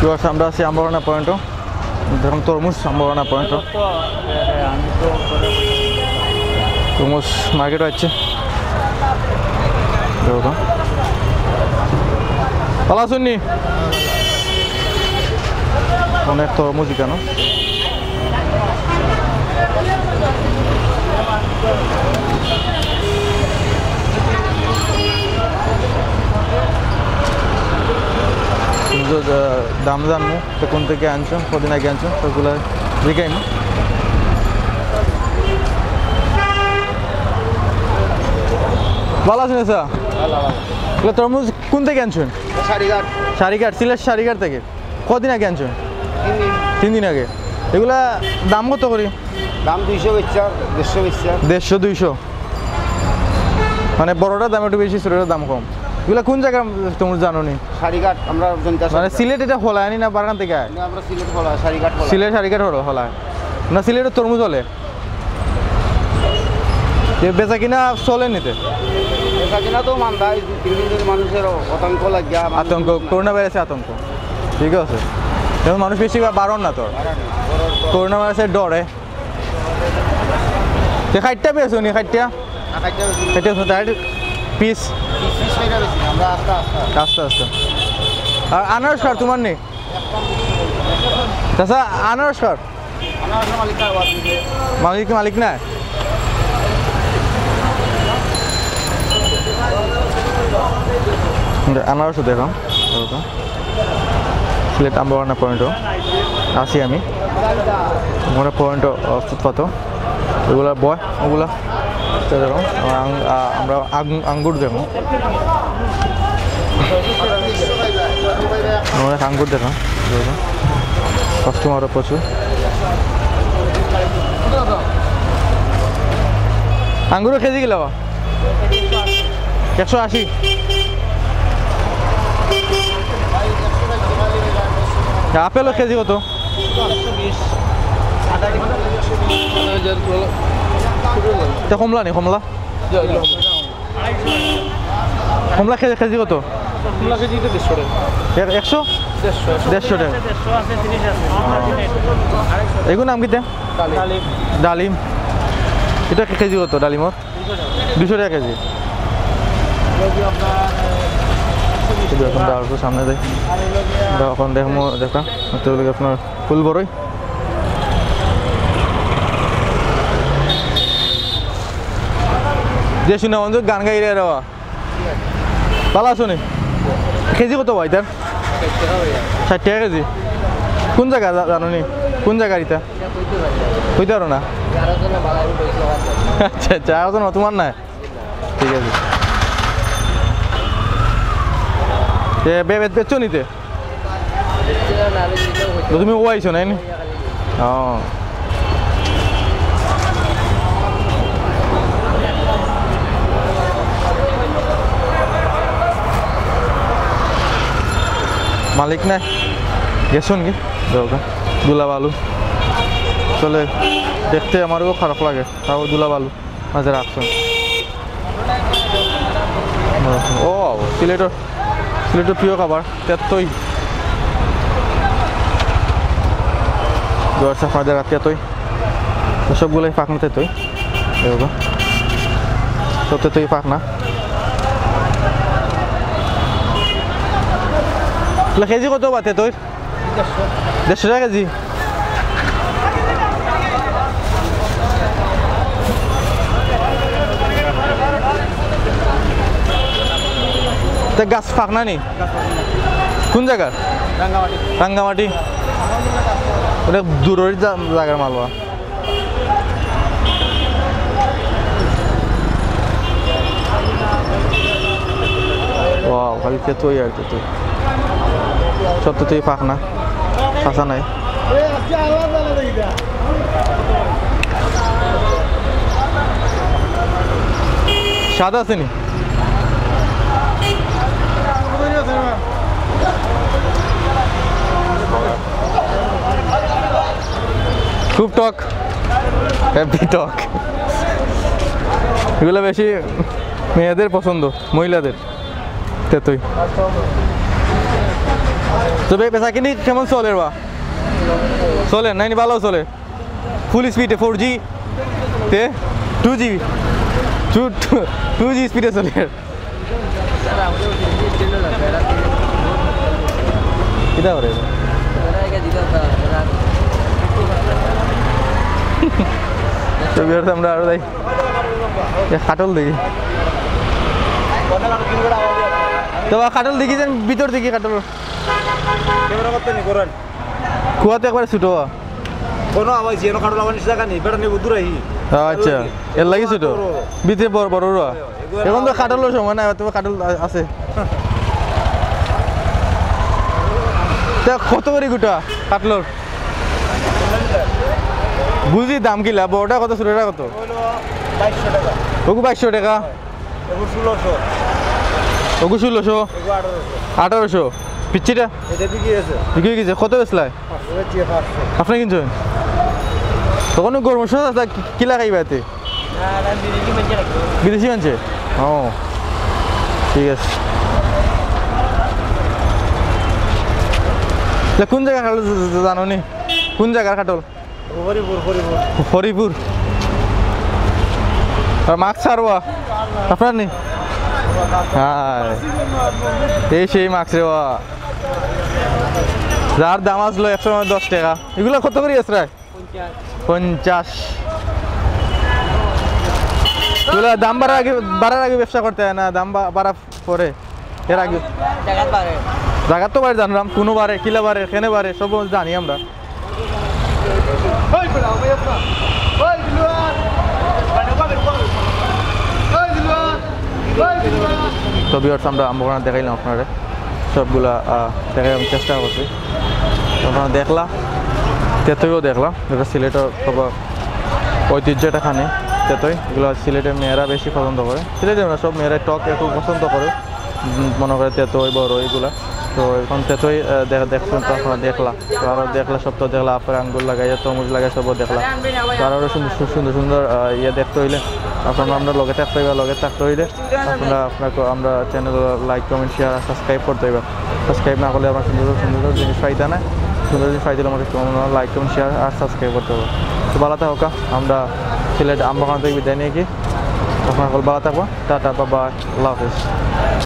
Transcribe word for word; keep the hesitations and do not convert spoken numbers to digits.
তো আমরা আছি আম্বাবাগান পয়েন্টও, দেখুন তরমুজ আম্বাবাগান পয়েন্টও। তরমুজ মার্কেটও আছে। দেখো তো। ভালা আছইন নি? অনেক তরমুজ ইখানো। তরমুজর, আহ, দাম জানমু, তো কুন থাকি আনছো, কদিন আগে আনছো, সবগুলা জিগাইমু। ভালা আছইন চাচা? ভালা, ভালা। এগুলা তরমুজ কুন থাকি আনছো? সারিঘাট। সারিঘাট, সিলেট সারিঘাট থাকি। কদিন আগে আনছো? তিন দিন। তিন দিন আগে। এগুলা দাম কত করি? দাম দুইশো বেচা, দেড়শো বেচা। দেড়শো, দুইশো। মানে বড়টার দাম একটু বেশি, ছোটটার দাম কম। এগুলা কুন জাগা তুমি জানো নি? সারিঘাট, আমরা জনতা মানে সারিঘাট। সিলেট ইটা হলায় নি না বাগান থাকি আয়? না, আমরা সিলেট হলায়, সারিঘাট হলায়। সিলেট সারিঘাট হলো, হলায়। না সিলেটর তরমুজ হলে। যে বেচা কিনা চলে নি তে? বেচা কিনা তো মান্দা, এই দুই তিন দিন ধরে মানুষের আতঙ্ক লাগিয়া, মানুষ আতঙ্ক, করোনা ভাইরাসে আতঙ্ক। ঠিক আছে। এখন মানুষ বেশি বা বারোর না তো। করোনা ভাইরাসের ডরে। তে খাইট্টা পেয়েছো নি, খাইট্টা? না, খাইট্টা বেশি। খাইট্টা বেশি, তাই পিস? পিস, পিস খাইট্টা বেশি, আমরা আস্তা, আস্তা। আস্তা, আস্তা। আর আনারস কার তোমার নি? চাচা, আনারস কার? আনারস মালিক কার বাদ দিবে? মালিক, মালিক না? আনারস দেখো, দেখো। সিলেট আম্বাবাগান পয়েন্টও আছি আমি। মানে পয়েন্টও, আহ, ফুটপাতও। এগুলা বয়, ওগুলা। তো দেখো, আমরা আং-, আ-, আমরা আং-, আঙ্গুর দেখো। অনেক আঙ্গুর দেখো। দেখো। কাস্টমারও প্রচুর। আঙ্গুরর কেজি কিলা বা? একশো আশি। আপেলর কেজি কত? এটা কমলা নি, কমলা? কমলা কেজি, কেজি কত? কমলা কেজি তো দেড়শো টাকা। এক-, একশো? দেড়শো, একশো। দেড়শো টাকা। দেড়শো আছে, তিরিশ আছে। এগুর নাম কিতা? ডালিম। ডালিম। এটা কে-, কেজি কত ডালিমর? দুইশো টাকা কেজি। এই যে এখন দাঁড়াবো সামনে দেখ। দাও, এখন দেখমু, দেখা। এটা হলো আপনার ফুল বড়ই। যে শুনে আমাদের গান গাই রে বাবা। ভালা আছো নি? কেজি কত বা ইটার? ষাইট টাকা কেজি। কুন জাগা জা-, জানো নি? কুন জাগার ইটা? কইতায় পারো না? আচ্ছা, আচ্ছা, আরো জন তোমার না? ঠিক আছে। এ, বে-, বে-, বেচছো নি তে? তো তুমি অউ আইছো, নায় নি? ও। মালিক নাই? গেছইন কি? দরকার। ধুলা বালু। আসলে দেখতে আমারও খারাপ লাগে, তাও ধুলা বালু। মাঝে রাখছেন। ও, সিলেটর, সিলেটর প্রিয় খাবার তেতই। দর্শক, আপনাদের রাত তেতই। তো সবগুলাই পাকনা তেতই। এই দেখো। সব তেতই পাকনা। তাহলে কেজি কত বা তেতইর? দেড়শো টাকা কেজি। তে গাছ পাকনা নি? কুন জাগার? রাঙ্গামাটি। রাঙ্গামাটি। অনেক দূরর জা-, জাগার মালবা। Wow, খালি তেতই আর তেতই। সব তেতই পাকনা, কাঁচা নাই। স্বাদ আছে নি? খুব টক, হেভি টক। এগুলা বেশি মেয়েদের পছন্দ, মহিলাদের। তেতই। তো বে-, বেচাকিনি কেমন চলের বা? চলের নাইনি? ভালা চলের। ফুল স্পিডে, ফোর জি তে টু জি, টু, টু, টু জি স্পিডে চলের। কিতা করে? তো ভিউয়ার্স, আমরা আরো যাই। এ, কাটল দেখি। তো বা কাটল দেখি যেন ভিতর দেখি কাটল। কুয়াতে একবারে ছোট। কোনো আওয়াজ, যেন কাটল আবার নিচে জাগা নেই, বেটা নেব দূর আহি। আচ্ছা, এর লাগি ছোট। ভিতরে বড়, বড় ওরা। এখন তো কাটলর সময় না, তবে কাটল আ-, আছে। তা কত করি গুটা কাটলর? বুঝি দাম কিলা, বড়টা কত, ছোটটা কত? বাইশশো টাকা। ওগু বাইশশো টাকা। এগু ষোলোশো। ওগু ষোলোশো। এগু আঠারোশো। আঠারোশো। পিচ্চিটা? এটা বিক্রি হয়েছে। বিক্রি হয়ে গেছে। কত বেচলায়? পাঁচশো বেচছি, পাঁচশো। আপনি কিনছেন? তখন গরম সময় আছে, কি, কি লাগাইবা এতে? না, না, বিদেশি মানছে নাকি? বিদেশি মানছে? ও, ঠিক আছে। তা কোন জায়গা কাটল জানো নি? কোন জায়গার কাটল? হরিপুর, হরিপুর। হরিপুর। আর মাস্ক ছাড়বা? আপনার নি? হ্যাঁ। এই সেই মাস্ক রে বা। যার দাম আসলো একশো দশ টাকা। এগুলা কত করি আছে রে? পঞ্চাশ। এগুলা দাম বাড়ার আগে, বাড়ার আগে ব্যবসা করতে হয় না, দাম বা-, বাড়া পরে, এর আগে। জাগাত বাড়ে। জাগাত তো বাড়ে জানলাম, কোনো বাড়ে, কিলা বাড়ে, কেনে বাড়ে, সব জানি আমরা। তো ভিউয়ার্স, আমরা আম্বরখানা দেখাইলাম আপনারে, সবগুলা, আহ, দেখাইবার চেষ্টা করছি। তো আপনারা দেখলা, তেতইও দেখলা, যেটা সিলেটের সব ঐতিহ্য এটা খানি, তেতই। এগুলা সিলেটের মেয়েরা বেশি পছন্দ করে। সিলেটের না, সব মেয়েরাই টক একটু পছন্দ করে। উম, মনে করে তেতই, বড়ই এগুলা। তো এখন তেতই, আহ, দেখ-, দেখছেন তো আপনারা, দেখলা। তো আরো দেখলা, সব তো দেখলা, আপেল, আঙ্গুর লাগাইয়া, তরমুজ লাগাইয়া, সবও দেখলা। তো আরো সুন্দর, সু-, সুন্দর, সুন্দর, আহ, ইয়ে দেখতে হইলে আপনারা আমরা লগে থাকতে হইবা, লগে থাকতে হইলে আপনারা, আপনারা, আমরা channel like, comment, share আর subscribe করতে হইবা। Subscribe না করলে আমরা সুন্দর, সুন্দর জিনিস পাইতা না। সুন্দর জিনিস পাইতে হলে আমাদের like, comment, share আর subscribe করতে হবে। তো ভালো থাকো, আমরা সিলেট আম্বরখানা থেকে বিদায় নিয়ে কি আপনারা সকল ভালো থাকবা। টাটা, bye bye, আল্লাহ হাফেজ।